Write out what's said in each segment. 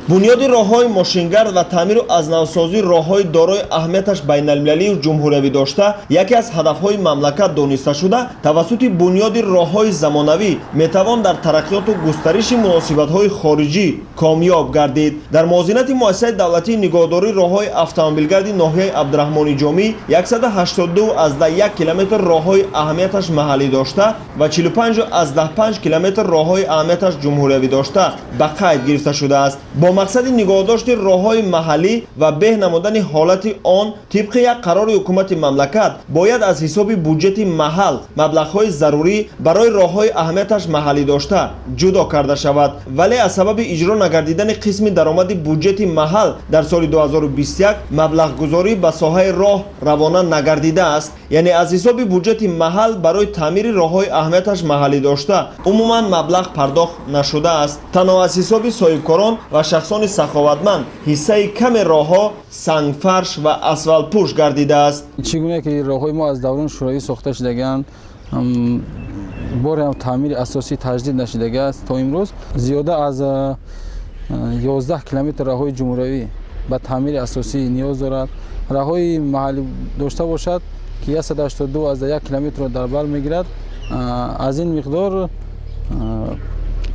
Бунёди роҳҳои мошингард ва таъмиру аз навсозии роҳҳои дорои аҳамияташ байналмилалию ҷумҳуриявӣ дошта яке аз ҳадафҳои мамлакат дониста шуда, тавассути бунёди роҳҳои замонавӣ метавон дар тараққиёту густариши муносибатҳои хориҷӣ комёб гардид. Дар муозинати муассисаи давлатии нигоҳдории роҳҳои автомобилгарди ноҳияи Абдураҳмони Ҷомӣ 182,1 километр роҳҳои аҳамияташ маҳаллӣ дошта ва 45,5 километр роҳҳои аҳамияташ ҷумҳуриявӣ дошта ба қайд гирифта шудааст. Бо мақсади нигоҳдошти роҳҳои маҳаллӣ ва беҳ намудани ҳолати он тибқи як қарори ҳукумати мамлакат бояд аз ҳисоби буҷети маҳал маблағҳои зарурӣ барои роҳҳои аҳамияташ маҳаллӣ дошта ҷудо карда шавад. Вале аз сабаби иҷро нагардидани қисми даромади буҷети маҳал дар соли 2021 маблағгузорӣ ба соҳаи роҳ равона нагардидааст. Яъне аз ҳисоби буҷети маҳал барои таъмири роҳҳои аҳамияташ маҳаллӣ дошта умуман маблағ пардохт нашудааст. Танҳо аз ҳисоби соҳибкорон ва шахсони саховатманд ҳиссаи каме роҳҳо сангфарш ва асфалтпӯш гардидааст. Чӣ гуна ки роҳҳои мо аз даврони шӯравӣ сохта шудагианд, боре ҳам таъмири асосӣ таҷдид нашудагиаст. То имрӯз зиёда аз 11 километр роҳҳои ҷумҳуриявӣ ба таъмири асосӣ ниёз дорад. Роҳҳои маҳаллӣ дошта бошад ки 182,1 километрро дар бар мегирад. Аз ин миқдор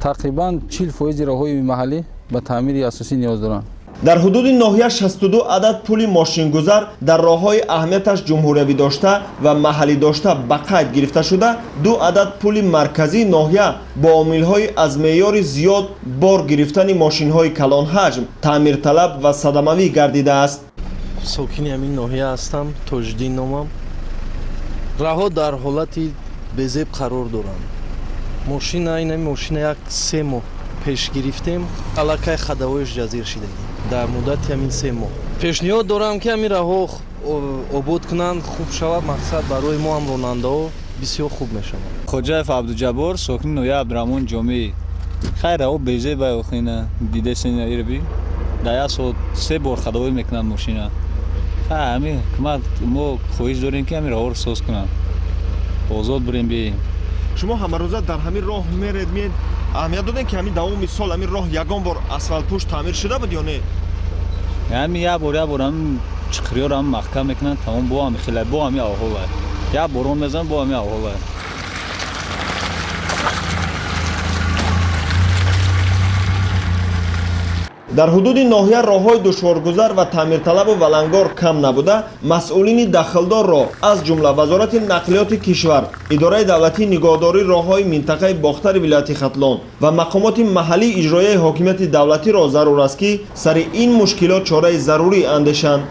тақрибан 40% роҳҳои маҳаллӣ ба таъмири асосӣ ниёз доранд. Дар ҳудуди ноҳия 62 адад пули мошингузар дар роҳҳои аҳамияташ ҷумҳуриявӣ дошта ва маҳаллӣ дошта ба қайд гирифта шуда, 2 адад пули марказии ноҳия бо омилҳои аз меъёри зиёд бор гирифтани мошинҳои калонҳаҷм таъмирталаб ва садамавӣ гардидааст. Сокини ҳамин ноҳия ҳастам, Тоҷиддин номам. Раҳо дар ҳолати безеб қарор доранд. Мошина, инами мошина як 3 моҳ пеш гирифтем, аллакай хадавоиш ҷазир шидагӣ дар муддати ҳамин 3 моҳ. Пешниҳод дорам ки ҳамин раҳо обод кунанд, хуб шавад. Мақсад барои мо ҳам ронандаҳо бисёр хуб мешавад. Хоҷаев Абдуҷаббор, сокини ноҳияи Абдураҳмон Ҷомӣ. Хайр, раҳо безеба охина дидесена ирби. Дар як сол 3 бор хадавой мекунанд мошина. Хайр, ҳамин ҳукумат мо хоҳиш дорем ки ҳамин раҳоро соз кунанд. Озод бурем бием. Шумо ҳамарӯза дар ҳамин роҳ меред, меед, аҳамият додем ки ҳамин давоми сол ҳамин роҳ ягон бор асфалтпӯш таъмир шуда буд ё не? Ҳамин як бор, як бор ҳамин чиқириёро ҳам маҳкам мекунанд, тамом, бо ҳамин хела, бо ҳамин аҳвола. Як борон мезананд, бо ҳамин аҳвола. Дар ҳудуди ноҳия роҳҳои душворгузар ва таъмирталабу валангор кам набуда, масъулини дахлдорро аз ҷумла Вазорати нақлиёти кишвар, Идораи давлатии нигоҳдории роҳҳои минтақаи Бохтари вилояти Хатлон ва мақомоти маҳаллии иҷроияи ҳокимияти давлатиро зарур аст, ки сари ин мушкилот чораи зарурӣ андешанд.